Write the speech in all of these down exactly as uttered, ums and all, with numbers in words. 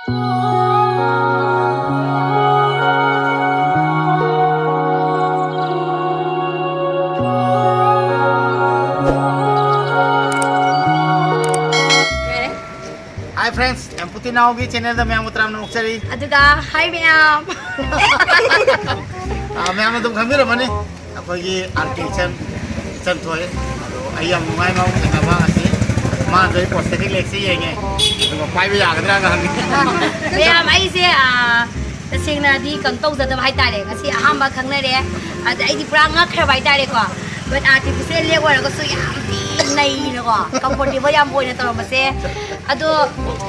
Hi friends, ꯑꯦꯝꯄꯨꯇꯤ ꯅꯥꯎꯒꯤ channelꯗ ꯃꯌꯥꯝꯕꯨ ꯇꯔꯥꯝꯅ ꯑꯣꯛꯆꯔꯤ꯫ ꯑꯗꯨꯒ hi ꯃꯌꯥꯝ꯫ ꯑꯥ, ꯃꯌꯥꯝꯅ ꯑꯗꯨꯝ ꯈꯪꯕꯤꯔꯝꯃꯅꯤ, ꯑꯩꯈꯣꯏꯒꯤ ꯑꯥꯔ ꯀꯦ ꯏꯆꯟ, ꯏꯆꯟ ꯊꯣꯏ꯫ ꯑꯗꯣ ꯑꯩ ꯌꯥꯝ ꯅꯨꯡꯉꯥꯏ ꯃꯥꯕꯨ ꯊꯦꯡꯅꯕ ꯉꯁꯤ꯫ ꯃꯥꯅꯁꯨ ꯑꯩ prosthetic legꯁꯦ ꯌꯦꯡꯉꯦ, ꯑꯗꯨꯒ ꯄꯥꯏꯕ ꯌꯥꯒꯗ꯭ꯔꯥꯅ ꯍꯪꯉꯤ꯫ ꯃꯌꯥꯝ, ꯑꯩꯁꯦ, ꯑꯥ, ꯇꯁꯦꯡꯅꯗꯤ ꯀꯩꯅꯣ ꯇꯧꯖꯗꯕ ꯍꯥꯏꯇꯥꯔꯦ, ꯉꯁꯤ ꯑꯍꯥꯟꯕ ꯈꯪꯅꯔꯦ꯫ ꯑꯗ ꯑꯩꯗꯤ ꯄꯨꯔꯥ ꯉꯛꯈ꯭ꯔꯕ ꯍꯥꯏꯇꯥꯔꯦꯀꯣ꯫ But artificial leg ꯑꯣꯏꯔꯒꯁꯨ ꯌꯥꯝ ꯊꯤ ꯅꯩꯅꯀꯣ, comfortable ꯌꯥꯝ ꯑꯣꯏꯅ ꯇꯧꯔꯝꯕꯁꯦ꯫ ꯑꯗꯣ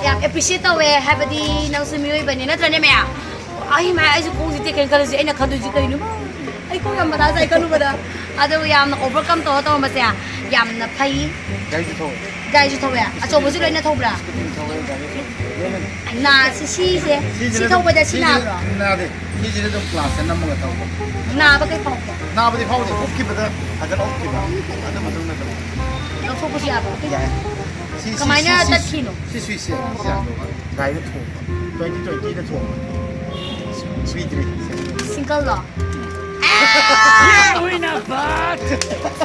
ꯌꯥꯝ appreciate ꯇꯧꯋꯦ, ꯍꯥꯏꯕꯗꯤ ꯅꯪꯁꯨ ꯃꯤꯑꯣꯏꯕꯅꯤ, ꯅꯠꯇ꯭ꯔꯅꯦ ꯃꯌꯥꯝ? ꯑꯩ ꯃꯥ, ꯑꯩꯁꯨ ꯈꯣꯡꯁꯦ ꯇꯦꯛꯀꯩꯅ ꯈꯜꯂꯤꯁꯦ, ꯑꯩꯅ ꯈꯟꯗꯣꯏꯁꯦ ꯀꯩꯅꯣ? ꯑꯩ ꯈꯣꯡ ꯌꯥꯝ ꯃꯊꯥ ꯁꯥꯏ ꯈꯜꯂꯨꯕꯗ꯫ ꯑꯗꯣ ꯌꯥꯝꯅ overcome ꯇꯧꯔ ꯇꯧꯔꯝꯕꯁꯦ ꯌꯥꯝꯅ ꯐꯩ꯫ ꯒꯥꯔꯤꯁꯨ ꯊꯧꯋꯦ꯫ ꯒꯥꯔꯤꯁꯨ ꯊꯧꯋꯦ, ꯑꯆꯧꯕꯁꯨ ꯂꯣꯏꯅ ꯊꯧꯕ꯭ꯔꯥ? Scooty ꯊꯧꯋꯦ, ꯒꯥꯔꯤ ꯊꯧꯋꯦ, ꯂꯣꯏꯅ꯫ ꯅꯥ-, ꯁꯤ, ꯁꯤꯁꯦ, ꯁꯤꯁꯤꯅ ꯁꯤ ꯑꯗꯨꯝ, ꯊꯧꯕꯗ ꯁꯤ ꯁꯤꯁꯤꯅ ꯅꯥꯕ꯭ꯔꯣ? ꯅꯥꯗꯦ꯫ ꯁꯤꯁꯤꯅ ꯑꯗꯨꯝ clutchꯇ ꯅꯝꯃꯒ ꯊꯧꯕ꯫ ꯅꯥꯕ ꯀꯩ ꯐꯥꯎꯒꯦ? ꯅꯥꯕꯗꯤ ꯐꯥꯎꯗꯦ, ꯎꯞꯈꯤꯕꯗ ꯐꯖꯅ ꯎꯞꯈꯤꯕ꯫ ꯑꯗꯨ ꯃꯇꯨꯡꯗ ꯑꯗꯨꯝ꯫ ꯂꯧꯊꯣꯛꯄꯁꯨ ꯌꯥꯕ꯭ꯔꯣ? ꯌꯥꯏ꯫ ꯁꯤ, ꯁꯤ, ꯀꯃꯥꯏꯅ ꯁꯤ, ꯁꯤ, ꯇꯠꯈꯤꯅꯣ? ꯁꯤ switchꯁꯦ, ꯁꯤ ꯌꯥꯗꯧꯕ꯫ ꯒꯥꯔꯤꯗ ꯊꯣꯡꯕ꯫ Twenty twentyꯗ ꯊꯣꯡꯕ꯫ ꯁꯨꯏꯗ꯭ꯔꯤ꯫ Singleꯂꯣ?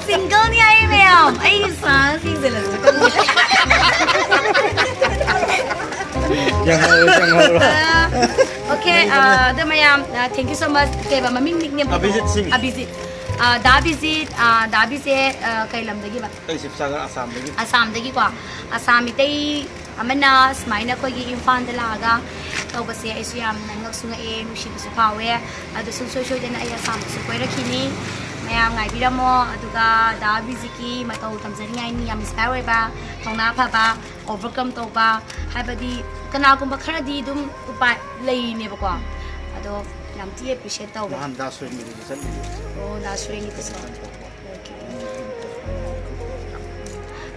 Singleꯅꯤ ꯍꯥꯏ ꯃꯌꯥꯝ꯫ ꯑꯩ ꯁꯥ ꯁꯤꯡꯖꯜꯂꯁꯨ ꯈꯪꯗꯦ꯫ ꯌꯥꯝ ꯍꯧꯔꯦ, ꯌꯥꯝ ꯍꯧꯔꯦ꯫ ꯑꯥ, okay, ꯑꯥ, ꯑꯗꯣ ꯃꯌꯥꯝ, ꯑꯥ, thank you so much꯫ ꯀꯩꯕ ꯃꯃꯤꯡ nickname? ꯑꯕꯤꯖꯤꯠ ꯁꯤꯡ꯫ ꯑꯕꯤꯖꯤꯠ꯫ ꯑꯥ, ꯗꯥ ꯑꯕꯤꯖꯤꯠ, ꯑꯥ, ꯗꯥ ꯑꯕꯤꯖꯤꯠ, ꯑꯥ, ꯀꯩ ꯂꯝꯗꯒꯤꯕ? ꯑꯩ ꯁꯤꯕꯁꯥꯒꯔ, ꯑꯁꯥꯝꯗꯒꯤ꯫ ꯑꯁꯥꯝꯗꯒꯤꯀꯣ꯫ ꯑꯁꯥꯝ ꯃꯤꯇꯩ ꯑꯃꯅ ꯁꯨꯃꯥꯏꯅ ꯑꯩꯈꯣꯏꯒꯤ ꯏꯝꯐꯥꯜꯗ ꯂꯥꯛꯑꯒ ꯇꯧꯕꯁꯦ ꯑꯩꯁꯨ ꯌꯥꯝꯅ ꯉꯛꯁꯨ ꯉꯛꯑꯦ, ꯅꯨꯡꯁꯤꯕꯁꯨ ꯐꯥꯎꯋꯦ꯫ ꯑꯗꯨ ꯁꯨꯡꯁꯣꯏ ꯁꯣꯏꯗꯅ ꯑꯩ ꯑꯁꯥꯝꯗꯁꯨ ꯀꯣꯏꯔꯛꯈꯤꯅꯤ꯫ ꯃꯌꯥꯝ ꯉꯥꯏꯕꯤꯔꯝꯃꯣ꯫ ꯑꯗꯨꯒ ꯗꯥ ꯑꯕꯤꯖꯤꯠꯀꯤ ꯃꯇꯧ ꯇꯝꯖꯅꯤꯡꯉꯥꯏ ꯃꯤ ꯌꯥꯝ inspire ꯑꯣꯏꯕ, ꯊꯧꯅꯥ ꯐꯕ, overcome ꯇꯧꯕ, ꯍꯥꯏꯕꯗꯤ ꯀꯅꯥꯒꯨꯝꯕ ꯈꯔꯗꯤ ꯑꯗꯨꯝ ꯎꯄꯥꯏ ꯂꯩꯔꯤꯅꯦꯕꯀꯣ꯫ ꯑꯗꯣ ꯌꯥꯝ ꯊꯤ appreciate ꯇꯧꯋꯦ꯫ ꯅꯍꯥꯟ ꯗꯥ ꯁꯨꯔꯦꯟꯒꯤꯗꯁꯨ ꯆꯠꯂꯨꯏꯌꯦ꯫ ꯑꯣ, ꯗꯥ ꯁꯨꯔꯦꯟꯒꯤꯗꯁꯨ꯫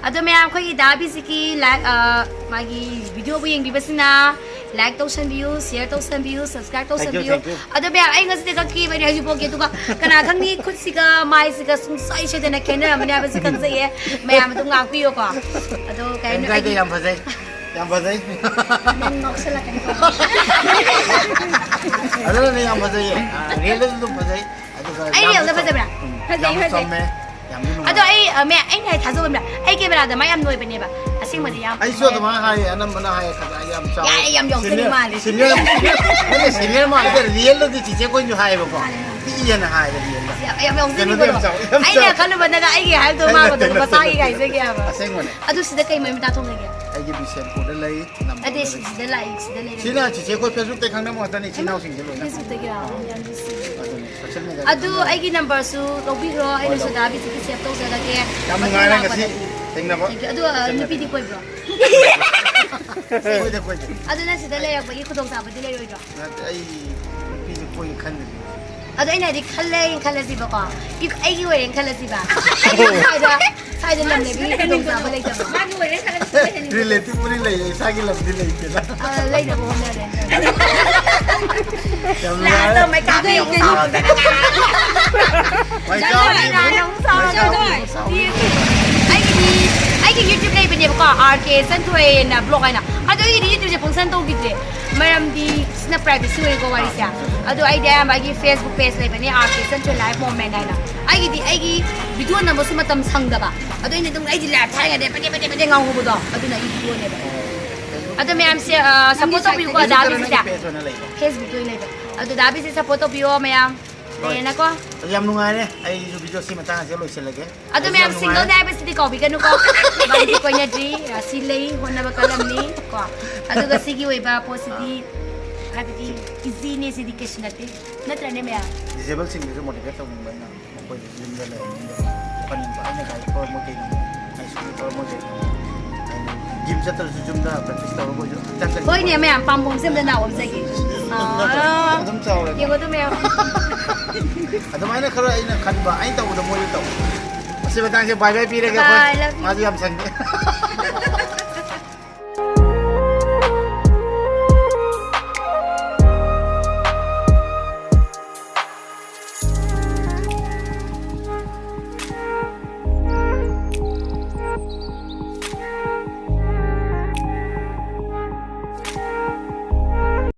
ꯑꯗꯣ ꯃꯌꯥꯝ, ꯑꯩꯈꯣꯏꯒꯤ ꯗꯥ ꯕꯤꯖꯤꯠꯀꯤ like, ꯑ, ꯃꯥꯒꯤ videoꯕꯨ ꯌꯦꯡꯕꯤꯕꯁꯤꯅ like ꯇꯧꯁꯟꯕꯤꯌꯨ, share ꯇꯧꯁꯟꯕꯤꯌꯨ, subscribe Thank you, ꯇꯧꯁꯟꯕꯤꯌꯨ꯫ Thank you. ꯑꯗꯣ ꯃꯌꯥꯝ, ꯑꯩ ꯉꯁꯤꯗꯤ ꯀꯛꯈꯤꯕꯅꯦ ꯍꯧꯖꯤꯛꯐꯥꯎꯒꯤ, ꯑꯗꯨꯒ ꯀꯅꯥ ꯈꯪꯅꯤ ꯈꯨꯠꯁꯤꯒ ꯃꯥꯏꯁꯤꯒ ꯁꯨꯡꯁꯣꯏ ꯁꯣꯏꯗꯅ ꯈꯦꯠꯅꯔꯝꯃꯅꯤ ꯍꯥꯏꯕꯁꯤ ꯈꯪꯖꯩꯌꯦ꯫ ꯃꯌꯥꯝ ꯑꯗꯨꯝ ꯉꯥꯛꯄꯤꯌꯨꯀꯣ꯫ ꯑꯗꯣ ꯀꯩ ꯍꯥꯏꯅꯣ, ꯀꯥꯏꯗꯦ, ꯑꯩꯒꯤ ꯌꯥꯝ ꯐꯖꯩ꯫ ꯌꯥꯝ ꯐꯖꯩ꯫ ꯅꯪ ꯉꯥꯎꯁꯜꯂꯛꯀꯅꯤꯀꯣ꯫ ꯑꯗꯨꯅꯅꯦ ꯌꯥꯝ ꯐꯖꯩꯌꯦ꯫ ꯑꯥ, ꯔꯤꯌꯦꯜꯗꯁꯨ ꯑꯗꯨꯝ ꯐꯖꯩ꯫ ꯑꯗꯨꯒ ꯑꯩ ꯌꯥꯝ ꯔꯤꯌꯦꯜꯗ ꯆꯝ-, ꯐꯖꯕ꯭ꯔꯥ? ꯎꯝ, ꯐꯖꯩ, ꯌꯥꯝ ꯐꯖꯩ꯫ ꯆꯝꯃꯦ, ꯌꯥꯝꯁꯨ ꯅꯨꯡꯉꯥꯏ꯫ ꯑꯗꯣ ꯑꯩ ꯑ, ꯃꯦ ꯑꯩꯅ ꯍꯥꯏ ꯊꯥꯖꯧꯕ ꯃꯦ ꯑꯩ ꯀꯦꯃꯦꯔꯥꯗ ꯃꯥ ꯌꯥꯝ ꯅꯣꯏꯕꯅꯦꯕ꯫ ꯑꯁꯦꯡꯕꯗꯤ ꯌꯥꯝ ꯑꯩꯁꯨ ꯑꯗꯨꯃꯥꯏꯅ ꯍꯥꯏꯌꯦ, ꯑꯅꯝꯕꯅ ꯍꯥꯏꯌꯦ, ꯈꯖꯥꯏ ꯌꯥꯝ ꯆꯥꯎꯋꯦ꯫ ꯌꯥꯏ, ꯌꯥꯝ ꯌꯥꯎꯖꯅꯤꯡ Senior, ꯃꯥꯜꯂꯦ꯫ senior, senior ꯃꯥꯜꯂꯦ, ꯔꯤꯌꯦꯜꯗꯗꯤ ꯆꯤꯆꯦ ꯑꯩꯈꯣꯏꯁꯨ ꯍꯥꯏꯌꯦꯕꯀꯣ꯫ ꯄꯤꯛꯏꯅ ꯍꯥꯏꯌꯦ ꯔꯤꯌꯦꯜꯗ꯫ ꯌꯥꯝ ꯌꯥꯝ ꯀꯩꯅꯣꯗꯤ ꯌꯥꯝ ꯌꯥꯎꯖꯅꯤꯡꯕꯗꯣ꯫ ꯆꯥꯎꯋꯦ, ꯌꯥꯝ ꯑꯩꯅ ꯆꯥꯎꯋꯦ꯫ ꯈꯜꯂꯨꯕꯗꯒ ꯑꯩꯒꯤ ꯍꯥꯏꯕꯗꯣ ꯃꯥꯕꯗꯣ ꯃꯁꯥꯒꯤ ꯍꯥꯏꯖꯒꯦ ꯍꯥꯏꯕ꯫ ꯑꯁꯦꯡꯕꯅꯦ꯫ ꯑꯗꯨ ꯁꯤꯗ ꯀꯩ ꯃꯔꯝ ꯇꯥꯊꯣꯛꯂꯒꯦ? ꯑꯩꯒꯤ ꯕꯤꯁꯦꯝꯄꯨꯔꯗ ꯂꯩ꯫ ꯑꯗꯩ ꯁꯤꯗ ꯂꯥꯛꯏ, ꯁꯤꯗ ꯂꯩꯔꯦ꯫ ꯁꯤꯅ ꯆꯤꯆꯦ ꯑꯩꯈꯣꯏ Facebook-ꯇꯩ ꯈꯪꯅꯕ ꯉꯥꯛꯇꯅꯤ, ꯏꯆꯤꯟ ꯏꯅꯥꯎꯁꯤꯡꯁꯦ ꯂꯣꯏꯅ꯫ Facebook-ꯇꯒꯤꯔꯣ? ꯌꯥꯝ ꯅꯨꯡꯁꯤ꯫ ꯑꯗꯨꯅꯤ, social media-ꯗ ꯑꯗꯨ ꯈꯪꯅꯕ꯫ ꯑꯩꯒꯤ ꯅꯝꯕꯔꯁꯨ ꯂꯧꯕꯤꯈ꯭ꯔꯣ, ꯑꯩꯅꯁꯨ ꯗꯥ ꯕꯤꯖꯤꯒꯤ save ꯇꯧꯖꯔꯒꯦ꯫ ꯌꯥꯝ ꯃꯇꯨꯡ ꯅꯨꯡꯉꯥꯏꯔꯦ ꯉꯁꯤ ꯂꯥꯛꯄꯗꯗꯤ꯫ ꯊꯦꯡꯅꯕ꯫ Thank you꯫ ꯑꯗꯨ ꯑ, ꯅꯨꯄꯤꯗꯤ ꯀꯣꯏꯕ꯭ꯔꯣ? ꯀꯣꯏꯗꯦ, ꯀꯣꯏꯗꯦ꯫ ꯑꯗꯨ ꯅꯪ ꯁꯤꯗ ꯂꯩꯔꯛꯄꯒꯤ ꯈꯨꯗꯣꯡꯆꯥꯕꯗꯤ ꯂꯩꯔꯣꯏꯗ꯭ꯔꯣ? ꯅꯠꯇꯦ, ꯑꯩ ꯅꯨꯄꯤꯁꯦ ꯀꯣꯏꯒꯦ ꯈꯟꯗ꯭ꯔꯤ꯫ ꯑꯗꯣ ꯑꯩꯅ ꯍꯥꯏꯗꯤ ꯈꯜꯂꯦꯅ ꯈꯜꯂꯁꯤꯕꯀꯣ꯫ ꯏ-, ꯑꯩꯒꯤ ꯑꯣꯏꯔꯦꯅ ꯈꯜꯂꯁꯤꯕ꯫ ꯑꯩꯒꯤ ꯁ꯭ꯋꯥꯏꯗ, ꯁ꯭ꯋꯥꯏꯗ ꯂꯝ ꯂꯩꯕꯒꯤ ꯈꯨꯗꯣꯡꯆꯥꯕ ꯂꯩꯇꯕ꯫ Relative-ꯄꯨꯗꯤ ꯂꯩꯌꯦ, ꯏꯁꯥꯒꯤ ꯂꯝꯗꯤ ꯂꯩꯇꯦꯗ꯫ ꯑ, ꯂꯩꯅꯕ ꯍꯣꯠꯅꯔꯦ꯫ ꯌꯥꯝ ꯅꯨꯡꯉꯥꯏꯔꯦ꯫ ꯃꯩ ꯆꯥꯕꯤ ꯑꯃꯨꯛ ꯁꯥꯎꯔꯛꯇꯅ꯫ ꯃꯩ ꯆꯥꯕꯤ꯫ ꯑꯩꯒꯤꯗꯤ, ꯑꯩꯒꯤ YouTube ꯂꯩꯕꯅꯦꯕꯀꯣ, R K ꯁꯟꯊꯣꯏꯅ blog ꯍꯥꯏꯅ꯫ ꯑꯗꯣ ꯑꯩꯒꯤꯗꯤ YouTube-ꯁꯦ function ꯇꯧꯈꯤꯗ꯭ꯔꯦ꯫ ꯃꯔꯝꯗꯤ ꯁꯤꯅ privacy ꯑꯣꯏꯀꯣ ꯋꯥꯔꯤꯁꯦ꯫ ꯑꯗꯣ ꯑꯩꯗꯤ ꯑꯌꯥꯝꯕ ꯑꯩꯒꯤ Facebook page ꯂꯩꯕꯅꯦ, R K ꯁꯟꯊꯣꯏ Live Moment ꯍꯥꯏꯅ꯫ ꯑꯩꯒꯤꯗꯤ ꯑꯩꯒꯤ video ꯅꯝꯕꯁꯨ ꯃꯇꯝ ꯁꯪꯗꯕ꯫ ꯑꯗꯣ ꯑꯩꯅ ꯑꯗꯨꯝ ꯑꯩꯗꯤ live ꯊꯥꯏꯉꯩꯗ ꯄꯦꯗꯦ ꯄꯦꯗꯦ ꯄꯦꯗꯦ ꯉꯥꯡꯍꯧꯕꯗꯣ, ꯑꯗꯨꯅ ꯑꯩꯒꯤ video-ꯅꯦꯕ꯫ ꯑꯗꯣ ꯃꯌꯥꯝꯁꯦ, ꯑ, support ꯇꯧꯕꯤꯌꯨꯀꯣ, ꯗꯥ ꯕꯤꯖꯤꯁꯦ꯫ Page ꯑꯣꯏꯅ ꯂꯩꯕ꯫ Facebook-ꯇ ꯑꯣꯏꯅ ꯂꯩꯕ꯫ ꯑꯗꯣ ꯗꯥ ꯕꯤꯖꯤ support ꯇꯧꯕꯤꯌꯣ ꯃꯌꯥꯝ꯫ ꯂꯩꯔꯦꯅꯀꯣ꯫ ꯑꯗꯨ ꯌꯥꯝ ꯅꯨꯡꯉꯥꯏꯔꯦ꯫ ꯑꯩꯁꯨ video ꯁꯤ ꯃꯇꯥꯡꯁꯤꯗ ꯂꯣꯏꯁꯤꯜꯂꯒꯦ꯫ ꯑꯗꯣ ꯑꯩꯁꯨ ꯃꯌꯥꯝ ꯌꯥꯝ single-ꯅꯦ ꯅꯨꯡꯉꯥꯏꯔꯦ꯫ ꯍꯥꯏꯕꯁꯤꯗꯤ ꯀꯥꯎꯕꯤꯒꯅꯨꯀꯣ꯫ ꯃꯥꯒꯤ ꯀꯣꯏꯅꯗ꯭ꯔꯤ, ꯑ, ꯁꯤ ꯂꯩ, ꯍꯣꯠꯅꯕ ꯀꯜꯂꯝꯅꯤ ꯀꯣ꯫ ꯑꯗꯨꯒ ꯁꯤꯒꯤ ꯑꯣꯏꯕ ꯄꯣꯠꯁꯤꯗꯤ ꯍꯥꯏꯕꯗꯤ easy-ꯅꯦ, ꯁꯤꯗꯤ ꯀꯩꯁꯨ ꯅꯠꯇꯦ꯫ ꯅꯠꯇ꯭ꯔꯅꯦ ꯃꯌꯥꯝ? Disable-ꯁꯤꯡꯗꯨꯁꯨ motivate ꯇꯧꯅꯤꯡꯕ ꯑꯩꯅ, ꯃꯈꯣꯏꯗꯁꯨ ꯌꯨꯝꯗ ꯂꯩꯔꯅꯤꯡꯗꯕ, ꯄꯣꯛꯍꯟꯅꯤꯡꯕ꯫ ꯑꯩꯅ ꯒꯥꯔꯤ ꯊꯧꯔ ꯃꯣꯏ ꯀꯩꯒꯨꯝꯕ ꯍꯥꯏ ꯁ꯭ꯀꯨꯜ ꯊꯧꯔ ꯃꯣꯏ ꯀꯩꯒꯨꯝꯕ ꯍꯥꯏꯗꯤ gym ꯆꯠꯇ꯭ꯔꯁꯨ ꯌꯨꯝꯗ practice ꯇꯧꯔꯒ ꯑꯣꯏꯁꯨ ꯍꯛꯆꯥꯡ ꯀꯟꯕ ꯍꯣꯏꯅꯦ ꯃꯌꯥꯝ, ꯄꯥꯝꯕꯣꯝꯁꯦ ꯑꯝꯇ ꯅꯥꯎ ꯑꯝꯖꯒꯦ꯫ ꯑꯗꯨꯝ ꯆꯥꯎꯔꯦ꯫ ꯌꯦꯡꯉꯣ ꯑꯗꯨ ꯃꯌꯥꯝ꯫ ꯑꯗꯨꯃꯥꯏꯅ ꯈꯔ ꯑꯩꯅ ꯈꯟꯕ, ꯑꯩꯅ ꯇꯧꯕꯗ ꯃꯣꯏꯁꯨ ꯇꯧ꯫ ꯑꯁꯤ ꯃꯇꯥꯡꯁꯦ bye bye ꯄꯤꯔꯒꯦ ꯑꯩꯈꯣꯏ꯫ Bye, love you. ꯃꯥꯁꯨ ꯌꯥꯝ ꯁꯪꯉꯦ꯫